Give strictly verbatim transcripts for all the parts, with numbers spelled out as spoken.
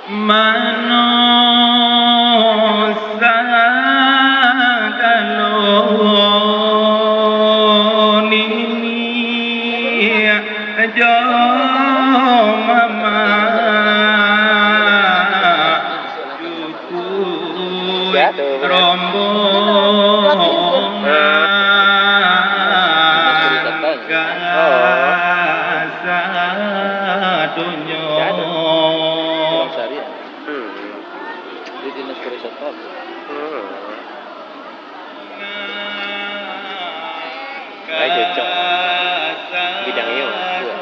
Mano sagalo niniak jo mamak, cukuik rombongan kasadonyo. Hmm. Di dinas pariwisata. Hmm. Ai, cocok. Bidang iyo, iyo.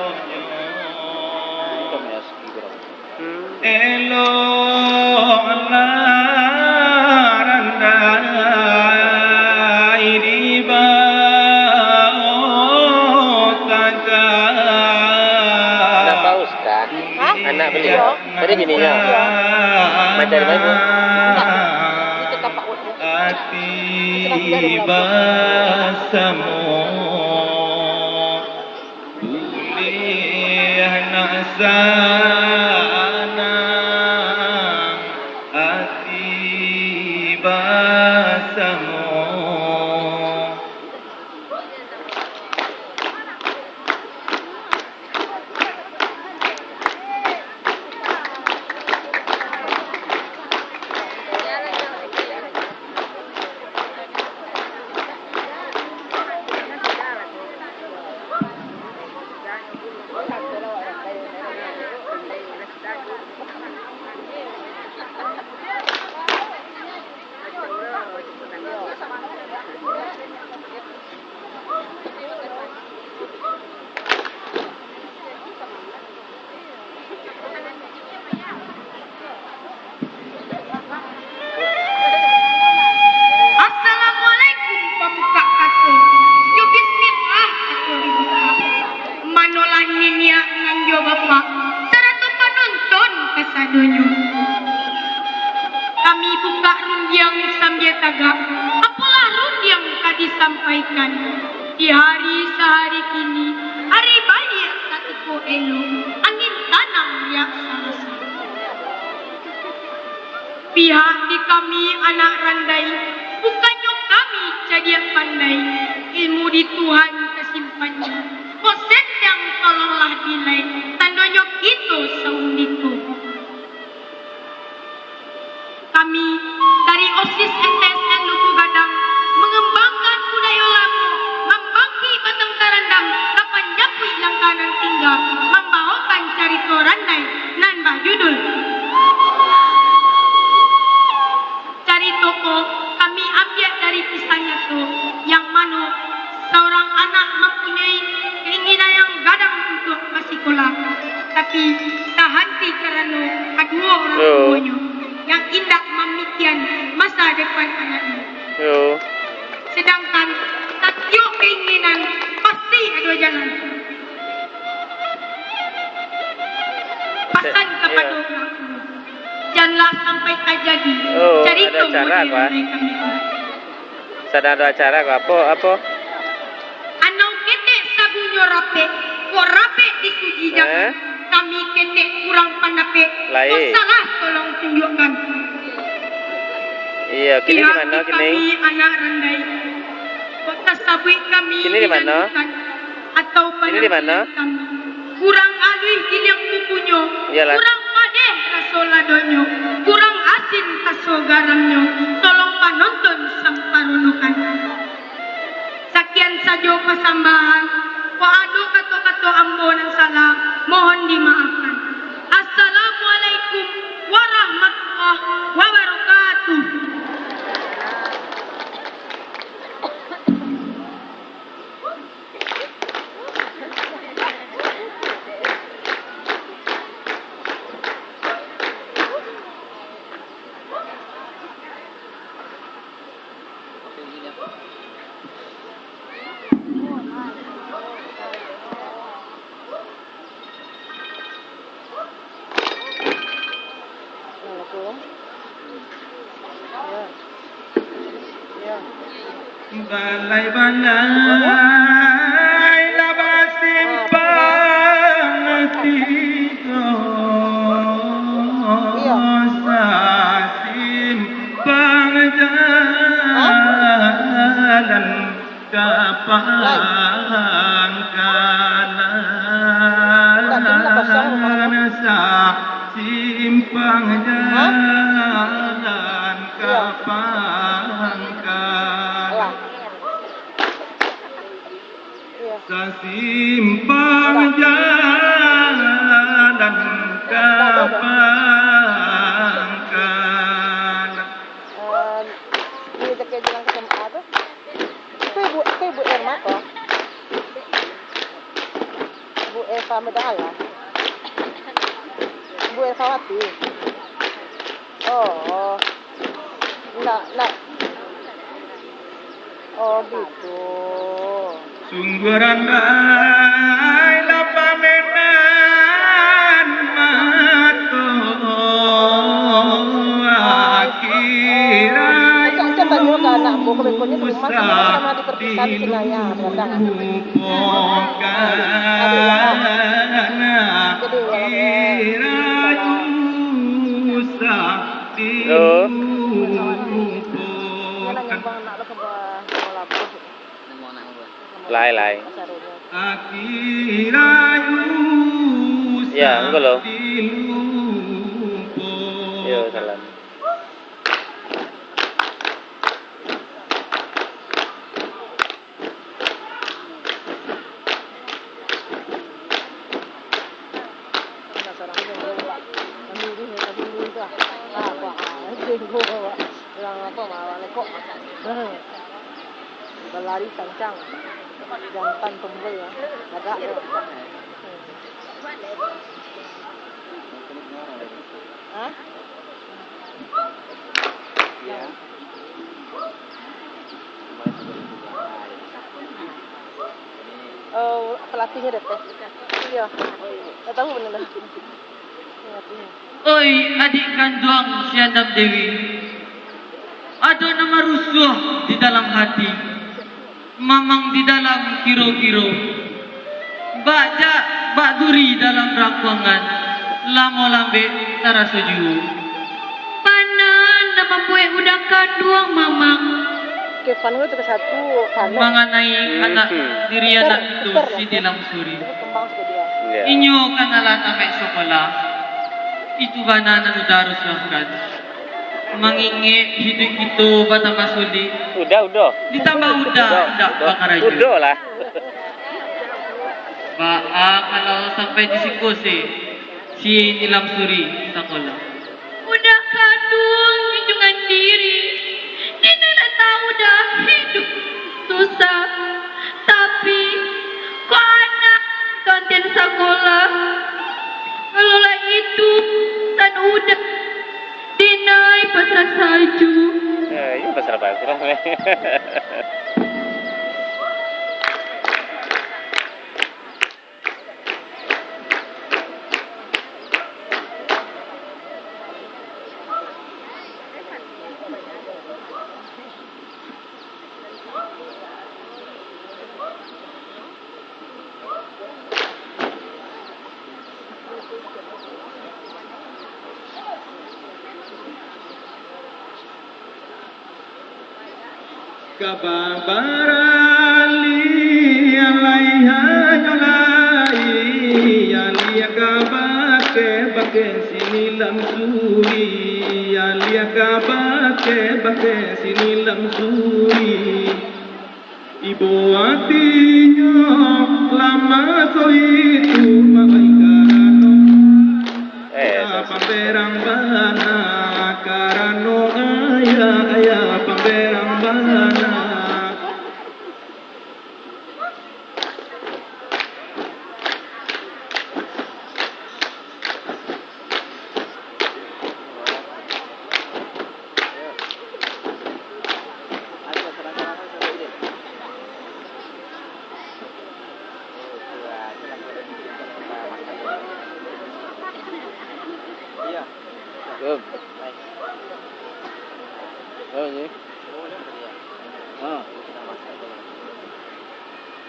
Hmm. Elok lah randai di bawah saja. Kenapa, Ustaz? Hah? Anak beliau. Iyo. Tadi bini nyo. Iyo. Macam mana? Enggak. Itu tapak wak dia. Ati basamo bulih nak sanang, ati basamo. Assalamualaikum, pambukak kato. Jo bismillah, kato dibuka. Manolah niniak nan jo bapak, sarato panonton kasadonyo. Kami bukak rundiang sambia tagak, apolah rundiang ka disampaikan. Di hari sahari kini, hari baiak satiko elok, angin tanang riak sarasi. Pihak di kami anak randai, bukannyo kami cadiak pandai, ilmu di Tuhan tasimpannyo. Kok sendang tolonglah dilai, tandonyo kito saundiko. Kami dari OSIS M T S N Lubuak Gadang mangambangkan budayo lamo, mambangkik batang tarandam, ka panjapuik langkah nan tingga, mambaokan carito randai nan bajudul Carito ko kami ambiak dari kisah nyato, yang mano saurang anak mampunyoi kainginan yang gadang untuak basikolah, tapi tahanti karano kaduo urang Yo. tuonyo yang indak mamikian masa depan anaknyo. Yo. Sedangkan satiok kainginan pasti ado jalan. Pasan Yo. kapado urang tuo. Janlah sampai tajadi Oh, carito ado acara model ko, ah? nan kami buek. Sadang ado acara ko, apo, apo? Anau ketek sabunyo rapek, kok rapek disuji jangan. Eh? Kami ketek kurang pandapek, Lain. kok salah tolong tunjuakkan. Iya, kini di Pihak mano di kini? kami anak randai, kok tasabuik kami Kini di mano? dinantikan. Atau Ini di mana? Panampilan kami. Kurang aluih giliang bukunyo, Iyalah. kurang padeh raso ladonyo, kurang asin raso garamnyo, tolong panonton samparonokan. Sakian sajo pasambahan, kok ado kato-kato ambo nan salah, mohon dimaafkan. Assalamualaikum warahmatullahi wabarakatuh. Balai-balai lah basimpang tigo. Ka pangkalan, sasimpang jalan ka pangkalan. Sasimpang jalan ka pangkalan. Em, ini dekat jalan ke S M A tu. Itu ibu, itu ibu Irma tu. Ibu Eva Medalah. Ibu Eva Wati. Oh, oh. Ndak, ndak. Oh, gitu. Sungguah randai lah pamenan mato, akhirnyo. Macam-macam banyak ka anak ambo, kebekonnyo di rumah, cuma pernah diperpisah di sini, ya, kadang. Jadi, ya. Halo. Lai, lai. Ya, anggo lo. Yo, salam. Berlari kencang. Jantan pemulai, ya. Agak, ya. Hah? Oh, pelatihnya D P. Iya. Nggak tahu bener dah. Pelatihnya. Oi, adik kanduang si Anam Dewi, ado nan marusuah di dalam hati. Mamang di dalam kiro-kiro, bak ja-, bak duri dalam rangkuangan, lamo lambek taraso juo. Panan nan mambuek uda kanduang, Mamang. Oke, Van itu ke satu, Van. Manganai anak diri anak itu, si Nilam Suri. Itu kembang sudah dia. Iya. Inyo kan alah tamaik sakolah. Itu bana nan uda harus lakukan. Mangingek hiduik kito batambah sulik. Udah, udah. Ditambah udah, udah, indak udah. Bakarajo. Udah lah. Baa kalau sampai di siko se, si Nilam Suri sakolah. Uda kanduang junjungan diri, dek nan lah tahu dah hiduik susah. Tapi, kok anak kantian sakolah? Kalau lah itu, tan uda dinai pasrah sajo. Eh, iyo pasrah-pasrah. Ka babaralih alaiha nyo lai, alia ka bakeh-bakeh si Nilam Suri, alia ka bakeh-bakeh si Nilam Suri. Ibo atinyo lah maso itu, maai karano Eh, ayah pamberang bana, karano ayah, ayah pamberang bana. Belum. Belum, Ji. Ha.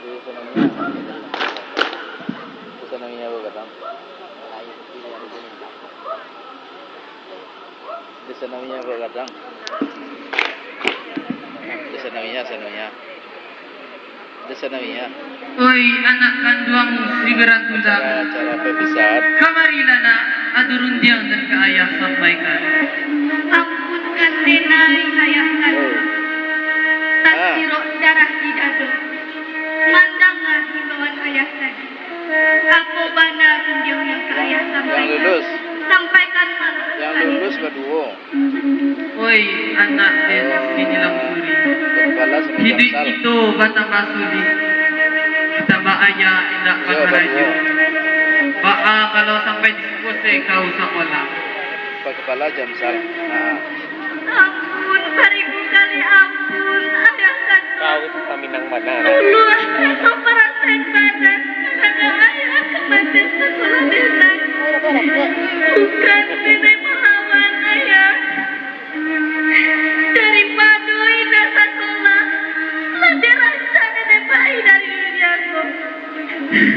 Di Sanamia. Di Sanamia bagadang. Di Sanamia bagadang. Di Sanamia, Sanamia. Oi, anak kanduang si Berantulang. Kamarilah, nak, ado rundiang nan ka ayah sampaikan. Ampunkan denai, ayah kanduang. Tasirok darah di dado. Mandanga himbauan ayah tadi. Apo bana rundiang nan ka ayah sampaikan? Sampaikanlah. Oi, anak den Binilang Suri. Hiduik kito batambah sulik. Ditambah ayah indak bakarajo. Baa kalau sampai disuko se kau sakolah? Ampun, baribu kali ampun, ayah kanduang. Kau tu paminang bana. Dulu ayah tu parasan badan, karano ayah ka mati sakolah denai. Bukan denai malawan, ayah. Daripado indak sakolah, lah dirancak denai pai dari dunia ko.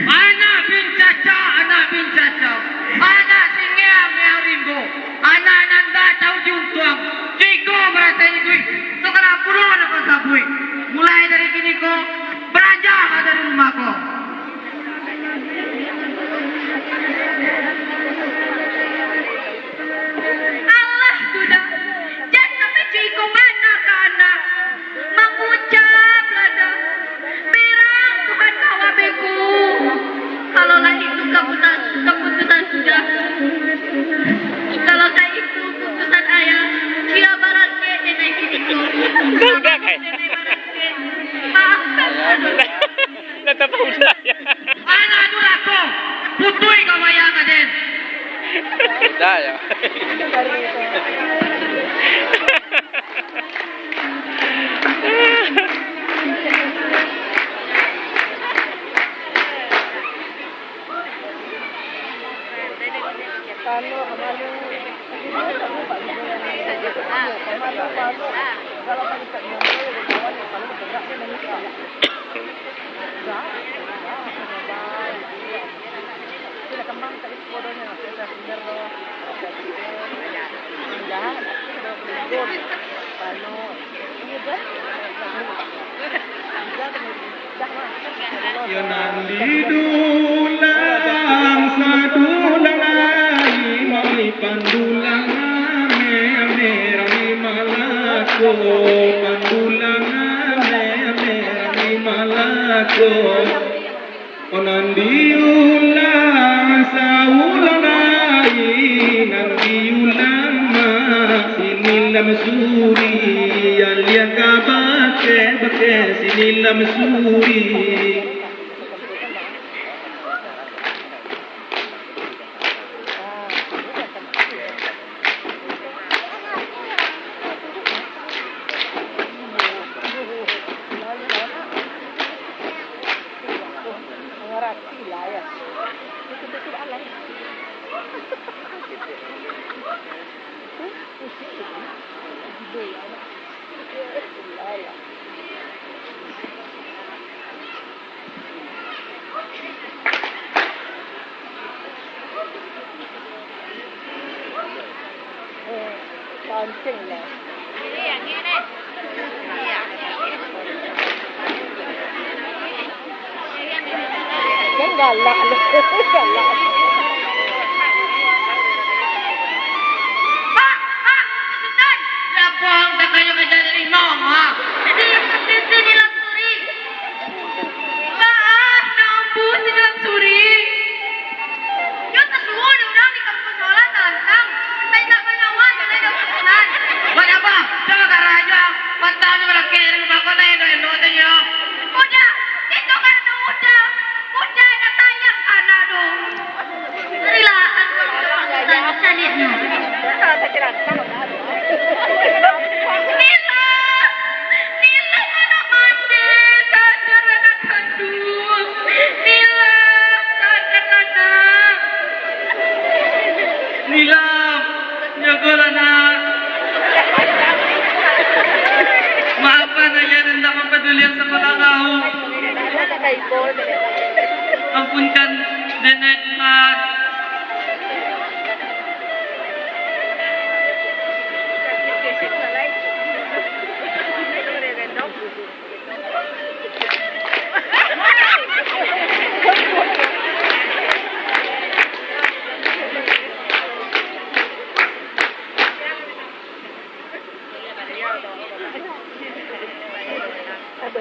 Anak pincacak, anak pincacak, anak singiang-ngiang rimbo, anak nan ndak tahu diuntuang, cigo marasai iduik, sakalah pulo nak basabuik. Mulai dari kini ko, baranjaklah dari rumah ko. Alah, sudah. Jan sampai cigo bana ka anak. Mangucap lah dah. Berang Tuhan kawa beko. Kalau lah itu kaputusan, kaputusan sudah. Kalau lah itu kaputusan ayah, sia barangkek denai kini ko. Sudah, kai. Denai barangkek. Maafkan lah. Lah tapaudah, ya. Anak durako, putuih ka wayang aden. Dah, ya. Yo nan di dulang sadulang ai, malipan dulang ame-ame, rami malako, pandulang ame-ame, rami malako. Nan diulang saulang ai, nan diulang ma, sinilah masuri, alia ka bakeh-bakeh, sinilah masuri. Pancing lah. Yang galak lu. Galak. Pak, Pak, Sutan. Lapang tak kayu kerja dari mama. Di, di sini lah. Suri. Baa, nambuih si Dalam Suri. Yo tasuo dek urang di kampuang sawalah talantang. Entah indak banyawa, yo lai daun satulan. Banyak bah, jan bakarajo. Mantang jo balakek dari rumah ko, tanya endo-endo tanyo. Udah, itu karano udah. Udah, dah tayang anak tu. Marilah, angkau dapat tanya caliaknyo. Nila, Nila anak mandi, sadar anak kandung. Nila, sadar anak. Nila, jagolah, Nak. Maafkan ayah nan indak mampadulian sakolah kau. Ampunkan denai Tuhan.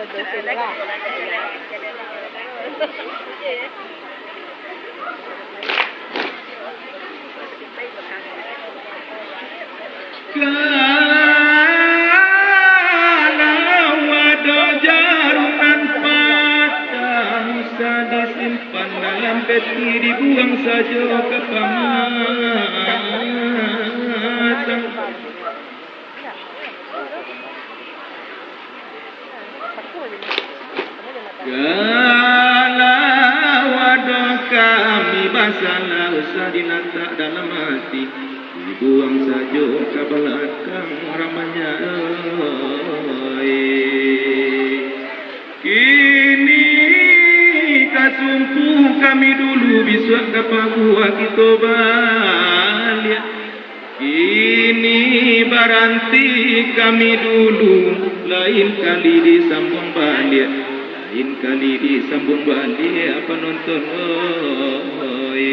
Kalau ado jarum nan patah, usah disimpan dalam peti, dibuang sajo ka pamatang. Kalau ado kami basalah, usah dilatak dalam ati, dibuang sajo ka balakang, ramanyo, oi. Kini tasumpu kami dulu, bisuak ka paguah kito baliak. Kini baranti kami dulu, lain kali disambuang baliak, lain kali disambuang baliak, panonton, oi.